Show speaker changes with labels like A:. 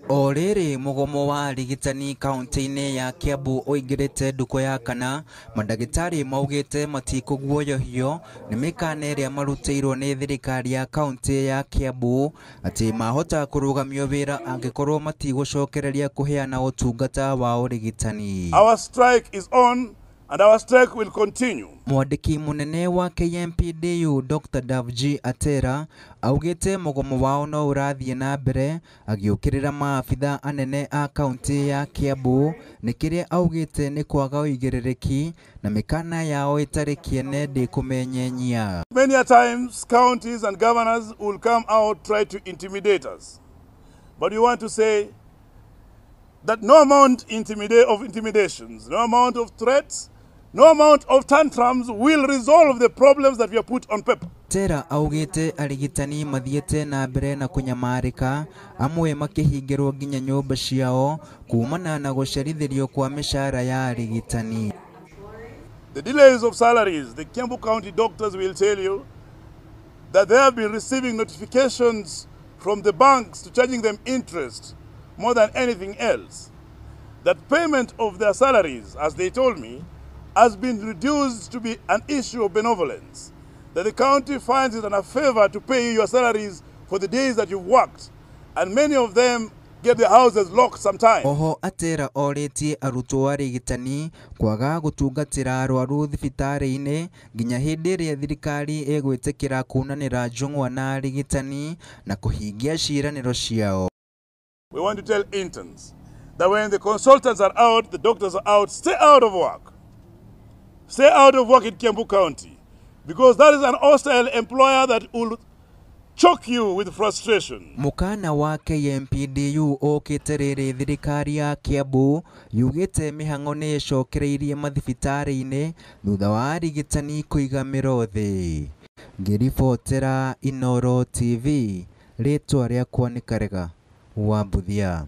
A: O rĩrĩ mũgomo wa arigitani kaunti-inĩ ya Kiambu ũingĩrĩte ndukũ ya kana, mandagĩtarĩ maugĩte matikũguoyohio nĩ mĩkana ĩrĩa marutĩirwo nĩ thirikari ya kaunti ya Kiambu atĩ mahota kũrũgamio wĩra angĩkorwo matigũcokereria kũheana ũtungata wa ũrigitani.
B: Our strike is on and our strike will continue.
A: Mwandĩki mũnene wa KMPDU Dr. Davji Atera augĩte mũgomo wao no ũrathiĩ na mbere agĩũkĩrĩra maabitha anene a kaunti ya Kiambu nĩ kĩrĩa augĩte nĩ kwaga ũigĩrĩrĩki na mĩkana yao ĩtarĩ kĩene ndĩkũmenyenyia.
B: Many a times counties and governors will come out try to intimidate us. But we want to say that no amount of intimidations, no amount of threats, no amount of tantrums will resolve the problems that we have put on paper.
A: Tera augĩte arigitani mathiĩte na mbere na kũnyamarĩka, amwe makĩhingĩrwo nginya nyũmba ciao kumana na gũcerithĩrio kwa mĩcara ya arigitani.
B: The delays of salaries, the Kiambu County doctors will tell you that they have been receiving notifications from the banks to charging them interest more than anything else. That payment of their salaries, as they told me, has been reduced to be an issue of benevolence. That the county finds it a favor to pay you your salaries for the days that you've worked. And many of them get their houses locked sometimes.
A: Oho Atera orĩtie arutwo arigitani kwaga gũtungatĩra arwaru thibitarĩ-inĩ nginya hĩndĩ ĩrĩa thirikari ĩgwĩtĩkĩra kunanĩra njũng'wa na arigitani na kũhingia ciĩranĩro ciao.
B: We want to tell interns that when the consultants are out, the doctors are out, stay out of work. Stay out of work in Kiambu County, because that is an hostile employer that will choke you with frustration.
A: Mũkana wa KMPDU ũkĩte rĩrĩ thirikari ya Kiambu yugĩte mĩhang'o nĩ ĩcokereirie mathibitarĩ-inĩ thutha wa arigitani kũiga mĩro thĩ. Ngĩribotera Inooro TV, rĩtwa rĩakwa nĩ Karega wa Mbuthia.